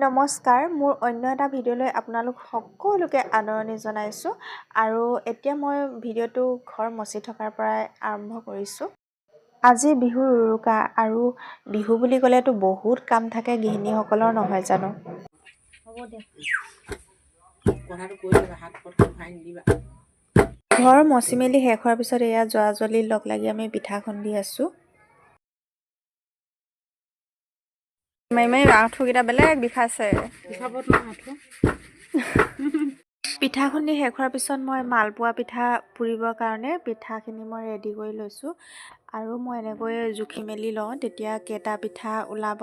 নমস্কাৰ, মোৰ অন্য এটা ভিডিঅ'লৈ আপোনালোক সকলোকে আদৰণি জনাইছোঁ। আৰু এতিয়া মই ভিডিঅ'টো ঘৰ মচি থকাৰ পৰাই আৰম্ভ কৰিছোঁ। আজি বিহুৰ উৰুকা আৰু বিহু বুলি ক'লেতো বহুত কাম থাকে গৃহিণীসকলৰ, নহয় জানো? হ'ব দে। কথাটো কৈ দিবা, হাত পথ ভৰাই নিদিবা। ঘৰ মচি মেলি শেষ হোৱাৰ পিছত এয়া জৰা জলিৰ লগ লাগি আমি পিঠা খুন্দি আছোঁ। মাৰি মাৰি আঁঠুকেইটা বেলেগ বিষাইছে। বিষাব তোমাৰ আঁঠু। পিঠা খুন্দি শেষ হোৱাৰ পিছত মই মালপোৱা পিঠা পুৰিবৰ কাৰণে পিঠাখিনি মই ৰেডি কৰি লৈছোঁ। আৰু মই এনেকৈ জুখি মেলি লওঁ, তেতিয়া কেইটা পিঠা ওলাব,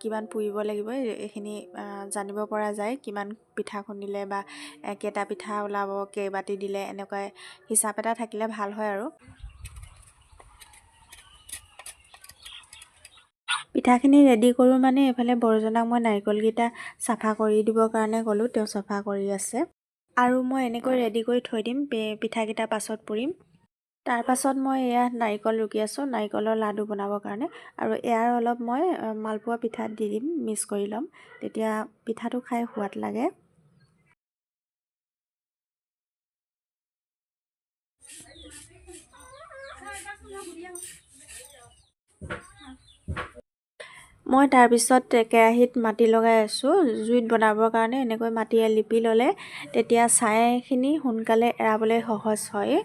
কিমান পুৰিব লাগিব এইখিনি জানিব পৰা যায়। কিমান পিঠা খুন্দিলে বা কেইটা পিঠা ওলাব, কেইবাটি দিলে, এনেকুৱা হিচাপ এটা থাকিলে ভাল হয়। আৰু পিঠাখিনি ৰেডি কৰোঁ মানে এইফালে বৰজনাক মই নাৰিকলকেইটা চাফা কৰি দিবৰ কাৰণে ক'লোঁ, তেওঁ চাফা কৰি আছে। আৰু মই এনেকৈ ৰেডি কৰি থৈ দিম, পিঠাকেইটা পাছত পুৰিম। তাৰপাছত মই এয়া নাৰিকল ৰুকি আছোঁ, নাৰিকলৰ লাডু বনাবৰ কাৰণে। আৰু ইয়াৰ অলপ মই মালপোৱা পিঠাত দি দিম, মিক্স কৰি ল'ম, তেতিয়া পিঠাটো খাই সোৱাদ লাগে। মই তাৰপিছত কেৰাহীত মাটি লগাই আছোঁ জুইত বনাবৰ কাৰণে। এনেকৈ মাটিয়ে লিপি ল'লে তেতিয়া ছাইখিনি সোনকালে এৰাবলৈ সহজ হয়।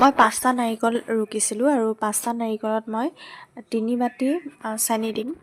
মই 5টা নাৰিকল ৰুকিছিলোঁ আৰু 5টা নাৰিকলত মই 3 বাতি চেনি দিম।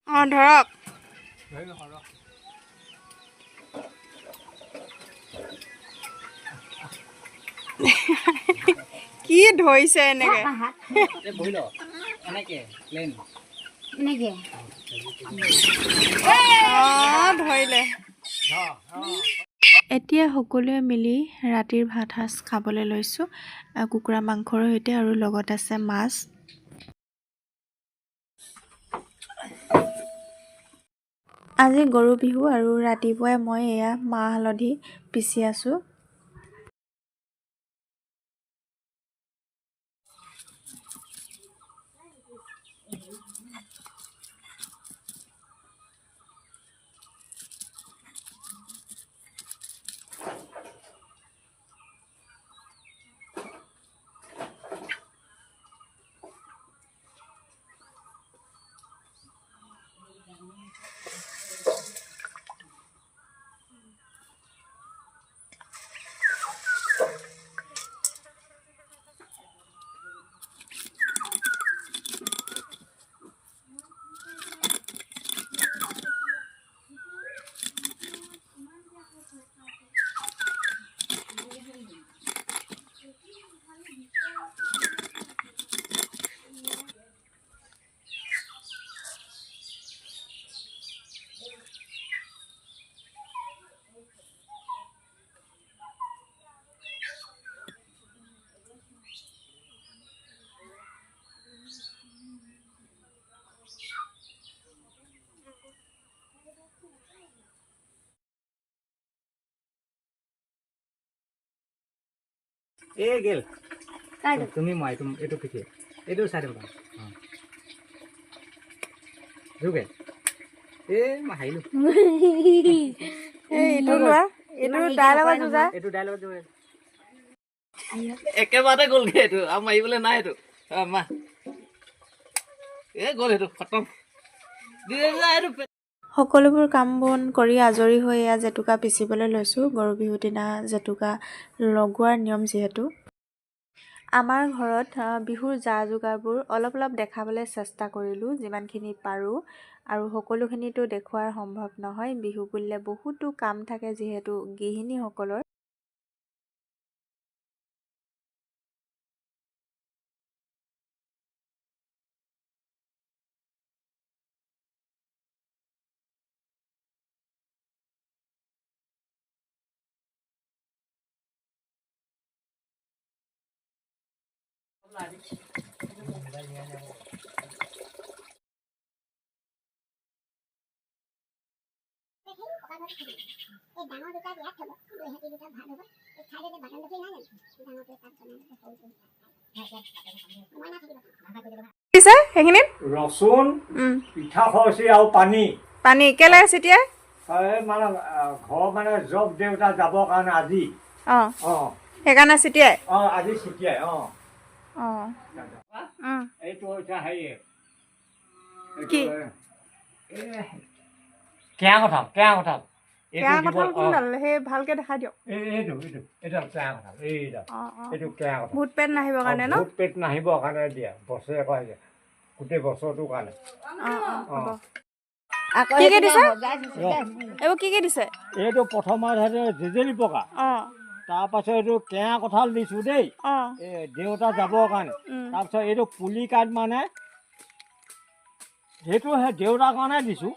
অঁ, ধৰক। কি ধৰিছে এনেকে? এই বহি ল, এনেকে প্লেন। এনেকে। অঁ, ধৰিলে। এতিয়া সকলোৱে মিলি ৰাতিৰ ভাত সাঁজ খাবলৈ লৈছোঁ, কুকুৰা মাংসৰ সৈতে আৰু লগত আছে মাছ। আজি গৰু বিহু আৰু ৰাতিপুৱাই মই এয়া মাহ হালধি পিচি আছোঁ। এই গেল। তুমি মই এইটো এইটো পিঠি এইটো চাই দিম। অঁ, যোগে এই মই হাৰিলোঁ। এই ইটো লোৱা, এইটো দাইৰ লগত যুঁজা। এইটো দাইল লগত যোগে। একেবাৰতে গ'লগে এইটো, আৰু মাৰিবলৈ নাই এইটো। মা, এই গ'ল, সেইটো খতম। এইটো। সকলোবোৰ কাম বন কৰি আজৰি হৈ এয়া জেতুকা পিচিবলৈ লৈছোঁ। গৰু বিহুৰ দিনা জেতুকা লগোৱাৰ নিয়ম যিহেতু। আমাৰ ঘৰত বিহুৰ যা যোগাৰবোৰ অলপ অলপ দেখাবলৈ চেষ্টা কৰিলোঁ যিমানখিনি পাৰোঁ, আৰু সকলোখিনিতো দেখুওৱাৰ সম্ভৱ নহয়। বিহু বুলিলে বহুতো কাম থাকে যিহেতু গৃহিণীসকলৰ। দিছে সেইখিনিত? ৰচুন, পিঠা খৰচী আৰু পানী। পানী কেলে চিটিয়াই? এই মানে ঘৰ মানে জব দেউতা যাবৰ কাৰণে আজি। অঁ। সেইকাৰণে চিটিয়াই? অঁ, আজি চিটিয়াই, অঁ। অঁ। এইটো হৈছে হেৰি। কি? কেয়া কঁঠাল, কেয়া কঁঠাল এইটো। কেয়া দিব। কঁঠাল কোনডাল? সেই ভালকে দেখাই দিয়ক। এইটো এইটো এইটো কেয়া কঁঠাল, এইডাল। অঁ। এইটো কেয়া কঁঠাল। ভূত পেট নাহিবৰ কাৰণে ন? ভূত পেট নাহিবৰ কাৰণে দিয়ে বছৰেকত আহিছে, গোটেই বছৰটোৰ কাৰণে। অঁ, হ'ব। আকৌ। কি কি দিছে এইবোৰ? কি কি দিছে? এইটো প্ৰথমত সেইটো জেজেলি পকা। তাৰপাছত এইটো কেয়া কঁঠাল দিছোঁ দেই। এই দেউতা যাবৰ কাৰণে। তাৰপিছত এইটো পুলি কাঠ, মানে সেইটো সেই দেউতাৰ কাৰণে দিছোঁ।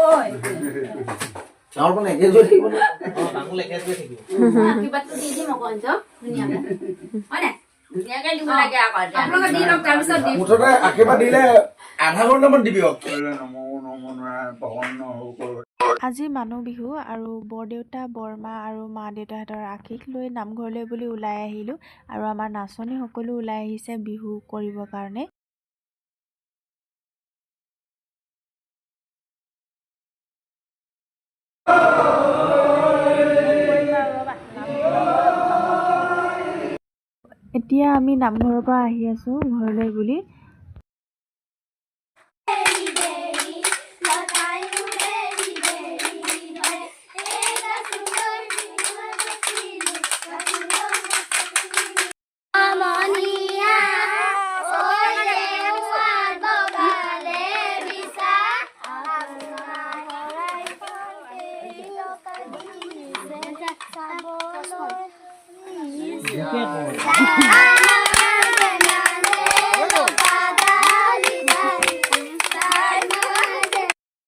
অঁ, তামোল একেযোৰে থাকিব। আশীৰ্বাদটো দি দিম আকৌ ধুনীয়াকে, হয় নাই? ধুনীয়াকে দিব লাগে আকৌ। আপোনালোকে দি লওক, তাৰপিছত দিম। মুঠতে আশীৰ্বাদ দিলে আধা ঘণ্টামান দিবি। আজি মানুহ বিহু আৰু বৰদেউতা, বৰমা আৰু মা দেউতাহঁতৰ আশীষ লৈ নামঘৰলৈ বুলি ওলাই আহিলোঁ আৰু আমাৰ নাচনী সকলো ওলাই আহিছে বিহু কৰিবৰ কাৰণে। এতিয়া আমি নামঘৰৰ পৰা আহি আছোঁ ঘৰলৈ বুলি।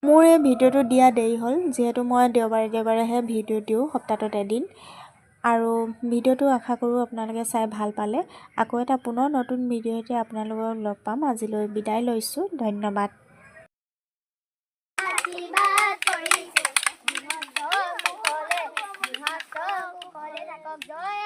মোৰ এই ভিডিঅ'টো দিয়া দেৰি হ'ল, যিহেতু মই দেওবাৰে দেওবাৰেহে ভিডিঅ' দিওঁ, সপ্তাহটোত এদিন। আৰু ভিডিঅ'টো আশা কৰোঁ আপোনালোকে চাই ভাল পালে। আকৌ এটা পুনৰ নতুন ভিডিঅ'তে আপোনালোকক লগ পাম। আজিলৈ বিদায় লৈছোঁ, ধন্যবাদ। জয়।